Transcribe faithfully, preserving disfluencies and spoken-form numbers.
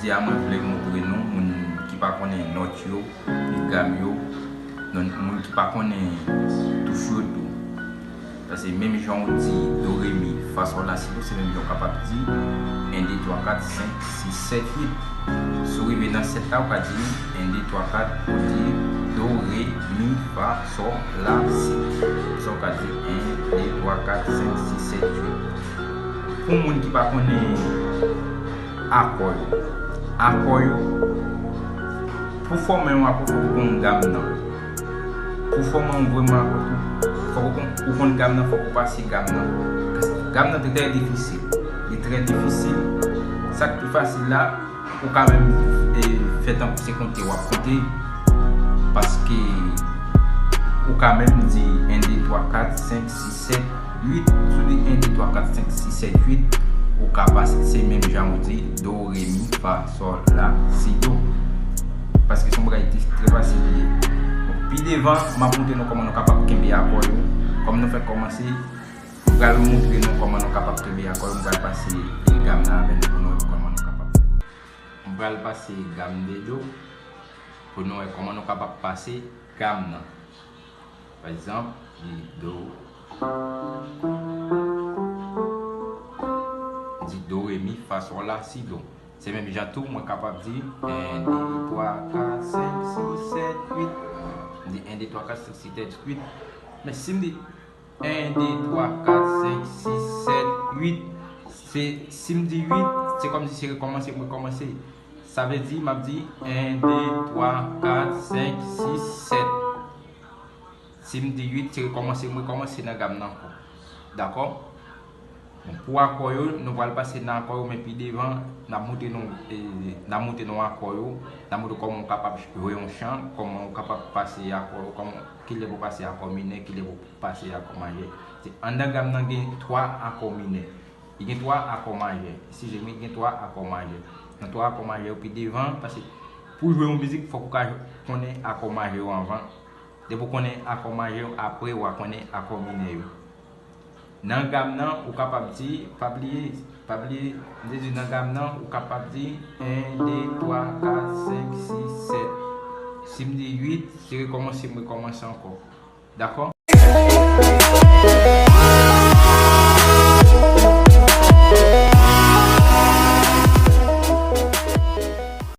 Jodi a mwen vle montre nou, moun ki pa konnen nòt yo, ni gam yo, non, moun ki pa konnen touch yo tou. Paske menm jan w di do, re, mi, fa, sòl, la, si, do, se menm jan w kapab di en, de, twa, kat, senk, sis, sèt, uit. Si w rive nan sèt la, ou ka di en, de, twa, kat, ou di do, re, mi, fa, sòl, la, si. Sa w ka di en, de, twa, kat, senk, sis, sèt, uit. Pou moun ki pa konnen akò yo, akò yo, pou fòme yon akò, fòk ou konn gam nan. Pou fòme yon vrèman akò tou, fòk ou konn, ou konn gam nan, fòk ou pase gam nan. Gam nan trè difisil. Li trè difisil. Sa k pi fasil la, ou ka menm, e, fè tankou se konte w ap konte. Paske ou ka menm di en, de, twa, kat, senk, sis, sèt, uit. Si w di en, de, twa, kat, senk, sis, sèt, uit, ou ka pase, se menm jan ou di do, re, mi, fa, sòl, la, si, do. Paske se yon bagay ki trè fasil li ye. Bon, pi devan, m ap montre nou kòman nou kapab kenbe akò yo. Kòm nou fèk kòmanse, m pral montre nou kòman nou kapab kenbe akò yo. M pral pase gam nan avè nou pou nou wè kòman nou kapab fè. M pral pase gam de, do, pou nou wè kòman nou kapab pase gam nan. Pa egzanp, di do, di do, re, mi, fa, sòl, la, si, do. Se menm jan tou, mwen kapab di en, de, twa, kat, senk, sis, sèt, uit. M di en, de, twa, kat, senk, sis, sèt, uit. Men si m di en, de, twa, kat, senk, sis, sèt, uit, se, si m di uit, se kòmsi se rekòmanse, m rekòmanse. Sa vle di, m ap di en, de, twa, kat, senk, sis, sèt. Si m di uit, se rekòmanse, m rekòmanse nan gam nan ankò. Dakò? Bon, pou akò yo, nou pral pase nan akò yo, men pi devan, n ap montre nou, e, n ap montre nou akò yo, n ap montre kòman w kapab jwe yon chan, kòman w kapab pase akò yo, kòman, kilè pou pase akò minè, kilè pou pase akò majè. Se anndan gam nan gen twa akò minè. Li gen twa akò majè. Eskize m, wi, gen twa akò majè. Nan twa akò majè yo pi devan, paske pou jwe yon mizik, fòk ou ka konnen akò majè yo anvan. Depi w konnen akò majè yo, apre w a konnen akò minè yo. Nan gam nan, ou kapab di, pa bliye, pa bliye, m te di nan gam nan, ou kapab di en, de, twa, kat, senk, sis, sèt. Si m di uit, se rekòmanse, m rekòmanse ankò. Dakò?